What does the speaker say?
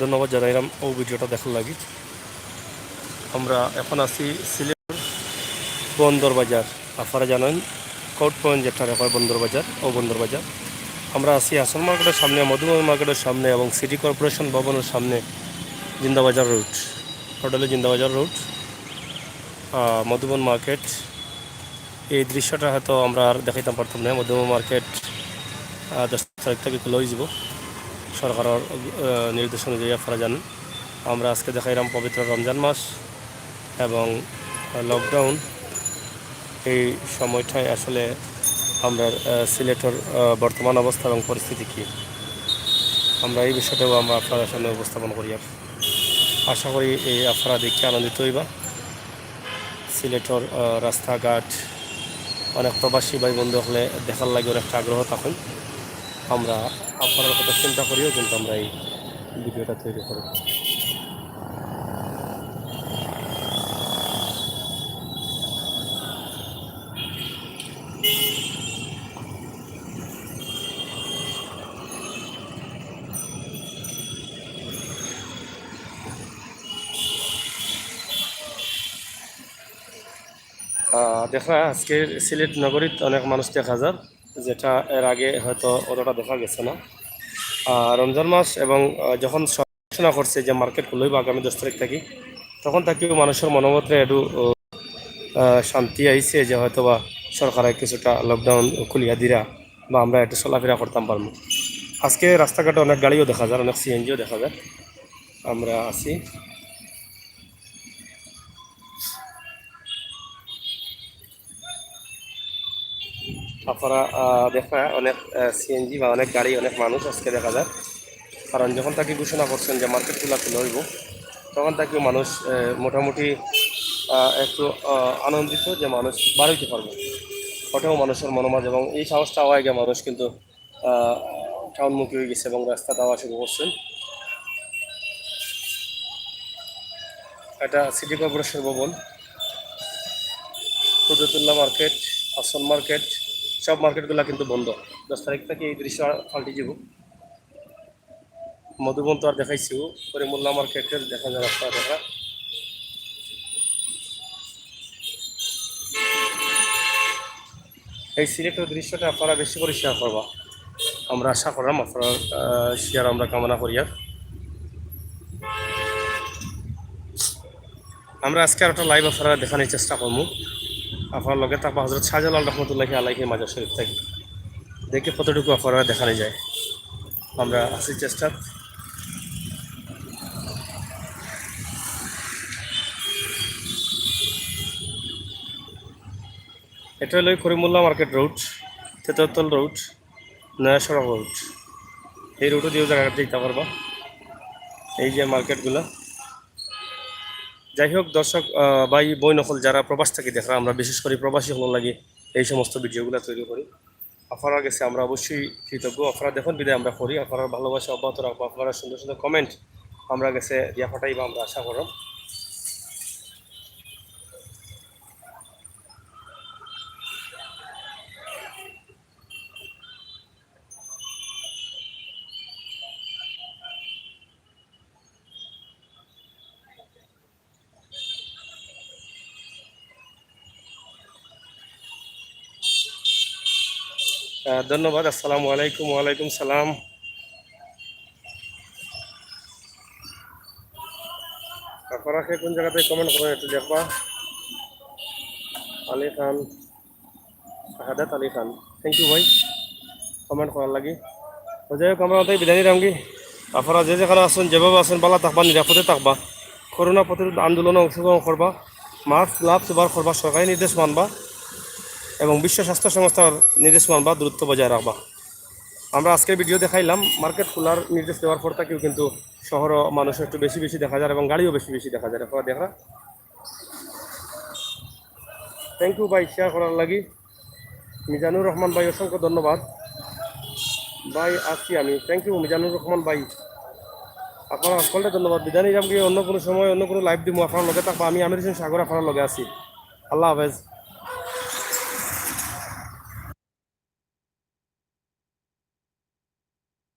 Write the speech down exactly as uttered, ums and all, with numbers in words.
ধন্যবাদ জানাইলাম ও ভিডিওটা দেখার লাগি। আমরা এখন আছি সিলেট বন্দর বাজার, আপনারা জানেন কোর্ট পয়েন্ট যেটা হয় বন্দর বাজার, ও বন্দর বাজার। আমরা আছি হাসান মার্কেটের সামনে, মধুবন মার্কেটের সামনে এবং সিটি কর্পোরেশন ভবনের সামনে, জিন্দাবাজার রোড। ওটা হলো জিন্দাবাজার রোড, আহ, মধুবন মার্কেট। এই দৃশ্যটা হয়তো আমরা আর দেখাইতাম পারতাম না। মধুবন মার্কেট, আহ, দশ তারিখ থেকে খুলে হয়ে যাব সরকারের, আহ, নির্দেশ অনুযায়ী, আপনারা জানেন। আমরা আজকে দেখাইলাম পবিত্র রমজান মাস এবং লকডাউন। এই সময়টায় আসলে আমরা, আহ, সিলেটের, আহ, বর্তমান অবস্থা এবং পরিস্থিতি কী, আমরা এই বিষয়টাও আমরা আপনাদের সামনে উপস্থাপন করি। আর আশা করি এই আপনারা দেখে আনন্দিত হইবা। সিলেটের, আহ, রাস্তাঘাট, অনেক প্রবাসী ভাই বন্ধু হলে দেখার লাগে অনেকটা আগ্রহ তখন। আমরা আপনার কথা চিন্তা করিও কিন্তু আমরা এই ভিডিওটা তৈরি করি। আহ, দেখা আজকে সিলেট নগরীত অনেক মানুষ দেখা যার, যেটা এর আগে হয়তো অতটা দেখা গেছে না। আহ, রমজান মাস এবং, আহ, যখন ঘোষণা করছে যে মার্কেট খুলইব আগামী দশ তারিখ থাকি, তখন থাকিও মানুষের মনোমতে একটু, আহ, শান্তি আইছে যে হয়তো বা সরকারে কিছুটা লকডাউন খুলিয়া দিরা বা আমরা একটু চলাফেরা করতাম পারবো। আজকে রাস্তাঘাটে অনেক গাড়িও দেখা যার, অনেক সিএনজিও দেখা যার। আমরা আছি আপনারা, আহ, দেখা অনেক, আহ, সিএনজি বা অনেক গাড়ি, অনেক মানুষ আজকে দেখা যায়। কারণ যখন থাকি ঘোষণা করছেন যে মার্কেটগুলা খুলে হইব, তখন থাকিও মানুষ, আহ, মোটামুটি, আহ, একটু, আহ, আনন্দিত যে মানুষ বার হইতে পারবো। ওটাও মানুষের মনোমাঝে এবং এই সাহসটা হওয়ায় গিয়ে মানুষ কিন্তু, আহ, টাউনমুখী হয়ে গেছে এবং রাস্তা দেওয়া শুরু করছেন। এটা সিটি কর্পোরেশন ভবন, কুদরতুল্লাহ মার্কেট, হাসান মার্কেট, সব মার্কেটগুলা কিন্তু বন্ধ। দশ তারিখ থেকে এই দৃশ্য পাল্টে যাব। মধুবন তো আর দেখাইছি, করিমুল্লাহ মার্কেটের দেখা যায় রাস্তা দেখা। এই সিলেটের দৃশ্যটা আপনারা বেশি করে শেয়ার করবা, আমরা আশা করলাম আপনারা, আহ, শেয়ার আমরা কামনা করি। আর আমরা আজকে আর একটা লাইভ আপনারা দেখানোর চেষ্টা করবো। আপনার লগে থাকবা হজরত শাহজালাল রহমতুল্লাহি আলাইহি মাজার শরীফ থেকে, দেখি কতটুকু আপনারা দেখানো যায়। আমরা আছি চেষ্টা। এটা হলো করিমুল্লাহ মার্কেট রোড, তেতরতল রোড, নয়া সড়ক রোড। এই রোডও দিয়েও জায়গা দিতে পারবা। এই যে মার্কেটগুলো, যাই হোক দর্শক, আহ, ভাই বোন অকল যারা প্রবাস থাকি দেখরা, আমরা বিশেষ করে প্রবাসী হকলর লাগি এই সমস্ত ভিডিওগুলো তৈরি করি। আপনারার কাছে আমরা অবশ্যই কৃতজ্ঞ। আপনারা দেখুন বিদায় আমরা করি, আপনারা ভালোবাসা অব্যাহত রাখবো, আপনারা সুন্দর সুন্দর কমেন্ট আমরা কাছে দিয়া পাঠাইবা, আমরা আশা করব। আহ, ধন্যবাদ। আসসালামু আলাইকুম। ওয়ালাইকুম সালাম। আপনারা কে কোন জায়গাতে কমেন্ট করেন একটু দেখবা। আলী খান, শাহাদাত আলী খান, থ্যাংক ইউ ভাই কমেন্ট করার লাগি। তো যাই হোক, আমরা তাই বিদায় নিলাম কি, আপনারা যে যেখানে আছেন, যেভাবে আছেন, ভালো থাকবা, নিরাপদে থাকবা, করোনা প্রতিরোধ আন্দোলনে অংশগ্রহণ করবা, মাস্ক গ্লাভস ব্যবহার করবা, সরকারি নির্দেশ মানবা এবং বিশ্ব স্বাস্থ্য সংস্থার নির্দেশ মানবা, দূরত্ব বজায় রাখবা। আমরা আজকে ভিডিও দেখাইলাম মার্কেট খোলার নির্দেশ দেওয়ার পর থাকিও কিন্তু শহরও মানুষ একটু বেশি বেশি দেখা যায় এবং গাড়িও বেশি বেশি দেখা যায়। আপনারা দেখা, থ্যাংক ইউ ভাই শেয়ার করার লাগি। মিজানুর রহমান ভাই, অসংখ্য ধন্যবাদ। ভাই আছি আমি, থ্যাংক ইউ মিজানুর রহমান ভাই, আপনারা সকলকে ধন্যবাদ। বিদায় নিলাম গিয়ে, অন্য কোনো সময় অন্য কোনো লাইভ দিমু, আপনার লগে থাকবা। আমি আমির হোসেন সাগর, আপনার লগে আছি। আল্লাহ হাফেজ।